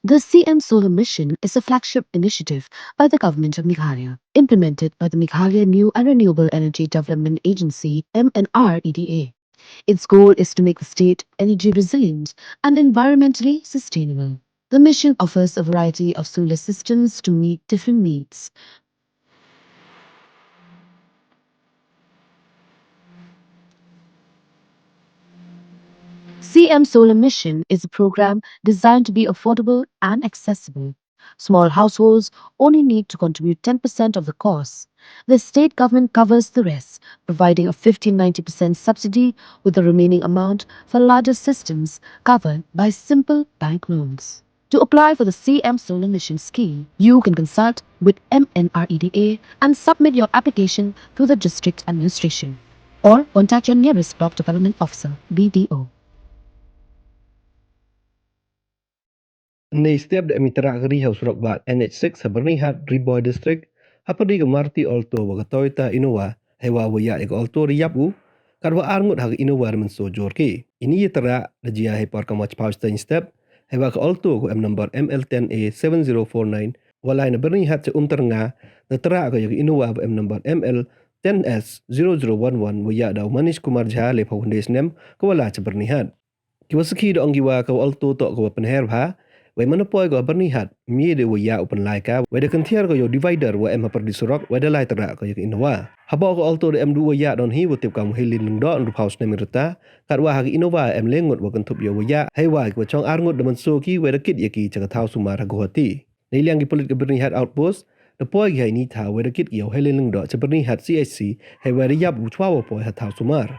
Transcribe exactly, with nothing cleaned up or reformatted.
The C M Solar Mission is a flagship initiative by the Government of Meghalaya, implemented by the Meghalaya New and Renewable Energy Development Agency, M N R E D A. Its goal is to make the state energy resilient and environmentally sustainable. The mission offers a variety of solar systems to meet different needs. C M Solar Mission is a program designed to be affordable and accessible. Small households only need to contribute ten percent of the cost. The state government covers the rest, providing a fifteen ninety percent subsidy, with the remaining amount for larger systems covered by simple bank loans. To apply for the C M Solar Mission scheme, you can consult with M N R E D A and submit your application through the district administration, or contact your nearest block development officer, B D O. Nei step da em i trak ri ha u surok bad N H six ha Byrnihat, Ri Bhoi District, hapyrdi ka Maruti Alto wa ka Toyota Innova, heiwa wa yah ya ka Alto da yap u, katwa ar ngut ha ka Innova da mynsoo joor ki. Ini i trak da jia heipor kam wa chiphaw step, heiwa ka Alto wa em number M L ten A seven zero four nine, wa lai na Byrnihat cha Umtyrnga, da trak ko ya ka Innova wa em number M L ten S zero zero one one, wa yah da u Manish Kumar Jha, le phaw khyndai snem, ka wa lai cha Byrnihat. Ki wa sakhi da ong ki wa ka Alto toh ka wa pynher bha, wei man da poi ka wa Byrnihat, mih de wa yah u pynlai ka, wei da kynthiar ka yow divider wa em hapyrdi surok, wei da lai trak ka ya ka Innova. Haba ka Alto da em du wa yah don hi, wa tip kam u Helen Lyngdoh, ynru phaw snem i rta, katwa ha ka Innova em le ngut wa kynthup yow wa yah, heiwa ki wa chong ar ngut da mynsoo ki, wei da kit ya ki cha ka thaw sumar ha Guwahati. Nei liang ki pulit ka Byrnihat Outpost, da poi ki ha ini i thaw, wei da kit ki yow Helen Lyngdoh cha Byrnihat C H C, heiwa da yap u chwa wa poi ha thaw sumar.